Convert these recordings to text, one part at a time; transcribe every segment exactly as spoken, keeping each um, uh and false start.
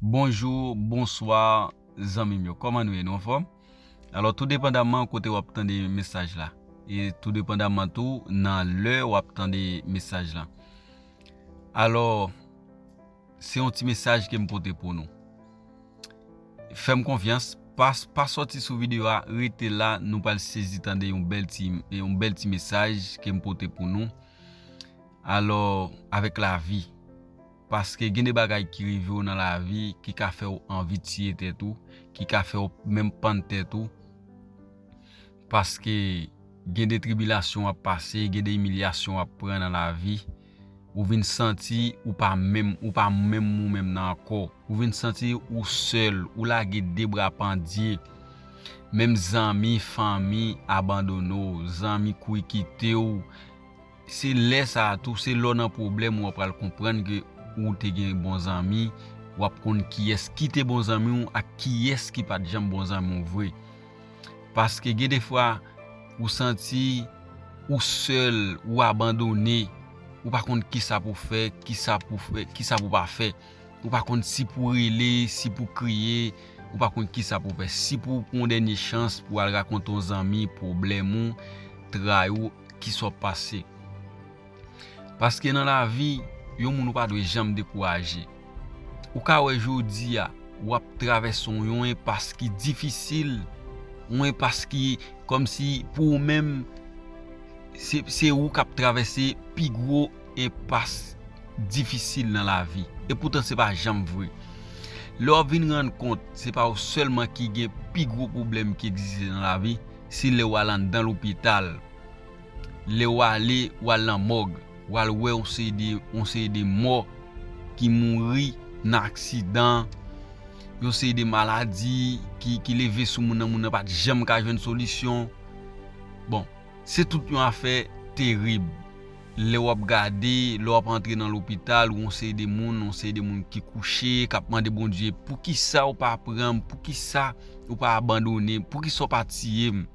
Bonjou, bonswa, zanmi m yo. Kòman nou ye? Nou anfòm? Alò, tou depandaman kote w ap tande mesaj la, e tou depandaman tou nan lè w ap tande mesaj la. Alò, se yon ti mesaj ke m pote pou nou. Fè m konfyans, pa, pa sòti sou videyo a, rete la, nou pral sezi tande yon bèl ti, yon bèl ti mesaj ke m pote pou nou. Alò, avèk lavi. Paske gen de bagay ki rive w nan lavi ki ka fè w anvi tiye tèt ou, ki ka fè w menm pann tèt ou. Paske gen de tribilasyon w ap pase, gen de imilyasyon w ap pran nan lavi. Ou vin santi ou pa menm, ou pa menm ou menm nan ankò. Ou vin santi ou sèl, ou lage de bra pandye. Menm zanmi, fanmi abandone w, zanmi kouri kite w. Se lè sa a tou, se lè w nan pwoblèm ou pral konprann ke ou te gen bon zanmi, w ap konn kiyès ki te bon zanmi w ak kiyès ki pa t janm bon zanmi w vre. Paske gen de fwa, ou santi ou sèl, ou abandone, ou pa konn kisa pou fè, kisa pou fè, kisa pou pa fè. Ou pa konn si pou rele, si pou kriye, ou pa konn kisa pou fè. Si pou pran yon dènye chans pou al rakonte yon zanmi pwoblèm ou, tray ou, kisa w ap pase. Paske nan lavi, yon moun ou pa dwe janm dekouraje. Ou ka wè jodi a, w ap travèse yon, yon enpas ki difisil, yon enpas ki kòmsi pou ou menm, se, se ou k ap travèse pi gwo enpas difisil nan lavi. E poutan se pa janm vre. Lè w ap vin rann kont, se pa ou sèlman ki gen pi gwo pwoblèm ki egziste nan lavi, se lè w al anndan lopital. Lè w ale, w al nan mòg, w al wè yon seri de, yon seri de mò ki mouri nan aksidan, yon seri de maladi ki, ki leve sou moun nan, moun nan pa t janm ka jwenn solisyon. Bon, se tout yon afè terib. Lè w ap gade, lè w ap antre nan lopital, ou yon seri de moun, yon seri de moun ki kouche, k ap mande Bondye, poukisa ou pa pran m, poukisa ou pa abandone m, poukisa ou pa tiye m?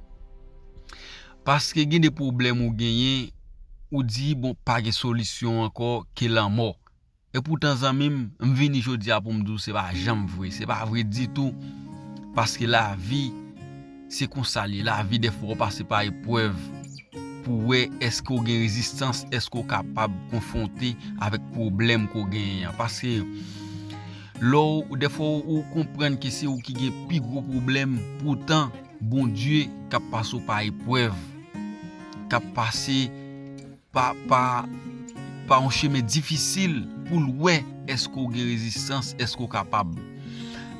Paske gen de pwoblèm ou genyen, ou di, bon, pa gen solisyon ankò ke lanmò. E poutan, zanmi m, m vini jodi a pou m di w se pa janm vre, se pa vre ditou. Paske lavi, se konsa l ye. Lavi, dèfwa, w pase pa eprèv pou w wè èske w gen rezistans, èske w kapab konfwonte avèk pwoblèm ke w genyen an. Paske lè w, dèfwa, ou konprann ke se ou ki gen pi gwo pwoblèm, poutan, Bondye k ap pase w pa eprèv, k ap pase pa, pa, pa yon chemen difisil pou l wè èske w gen rezistans, èske w kapab.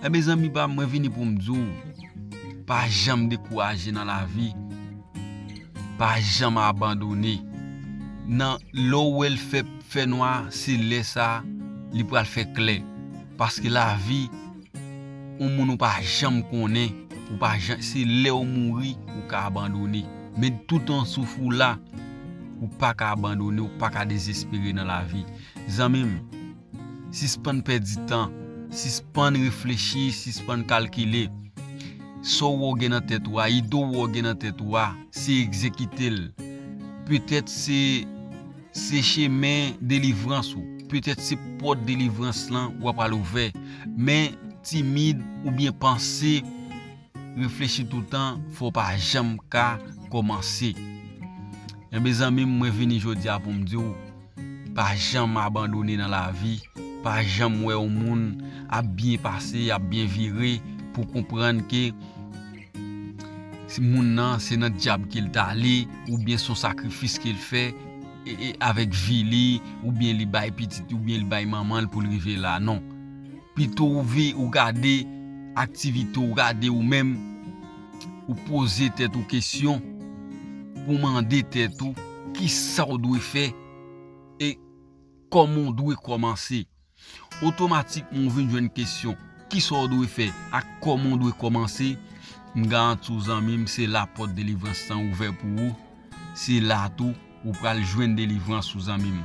Enben, zanmi pa m, mwen vini pou m di w, pa janm dekouraje nan lavi, pa janm abandone. Nan lè w wè l fè, fè nwa, se lè sa a li pral fè klè. Paske lavi, yon moun ou pa janm konnen, ou pa janm, se lè w mouri, ou ka abandone. Men toutan w soufri w la, ou pa ka abandone, ou pa ka dezespere nan lavi. Zanmi m, sispann pèdi tan, sispann reflechi, sispann kalkile. Sa w wè w gen nan tèt ou a, ide w wè w gen nan tèt ou a, se egzekite l. Petèt se, se chemen delivrans ou. Petèt se pòt delivrans lan w ap al ouvè. Men timid oubyen panse, reflechi toutan, fò w pa janm ka kòmanse. Enben, zanmi m, mwen vini jodi a pou m di w, pa janm abandone nan lavi, pa janm wè yon moun ap byen pase, ap byen vire, pou konprann ke si moun nan se nan dyab ke l t ale, oubyen se yon sakrifis ke l fè, e, e, avèk vi li, oubyen li bay pitit, oubyen li bay manman l pou l rive la. Non. Pito ou vi, ou gade aktivite, ou gade ou menm, ou poze tèt ou kesyon pou mande tèt ou kisa w dwe fè e kòman w dwe kòmanse. Otomatikman, ou vin jwenn kesyon kisa w dwe fè ak kòman w dwe kòmanse. M garanti w, zanmi m, se la pòt delivrans lan ouvè pou ou. Se la tou ou pral jwenn delivrans ou, zanmi m.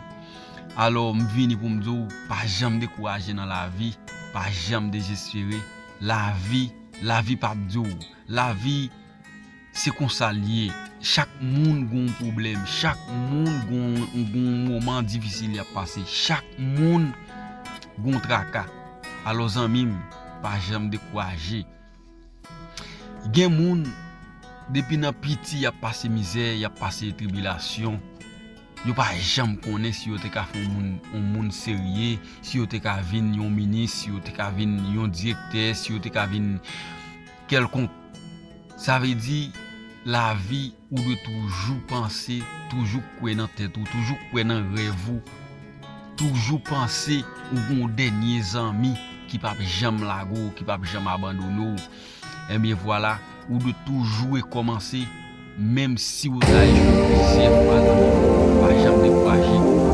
Alò, m vini pou m di w, pa janm dekouraje nan lavi, pa janm dezespere. Lavi, lavi p ap di w. Lavi, se konsa l ye. Chak moun gen yon pwoblèm, chak moun gen yon, gen yon moman difisil y ap pase, chak moun gen yon traka. Alò zanmi m, pa janm dekouraje. Gen moun, depi nan piti, y ap pase mizè, y ap pase tribilasyon. Yo pa janm konnen si yo te ka fè yon moun, yon moun serye, si yo te ka vin yon minis, si yo te ka vin yon direktè, si yo te ka vin kèlkonk. Sa vle di, lavi, ou dwe toujou panse, toujou kwè nan tèt ou, toujou kwè nan rèv ou, toujou panse ou gen yon dènye zanmi ki p ap janm lage w, ki p ap janm abandone w. Ebyen vwala, ou dwe toujou rekòmanse, menm si ou ta echwe plizyè fwa nan vi w, pa janm dekouraje.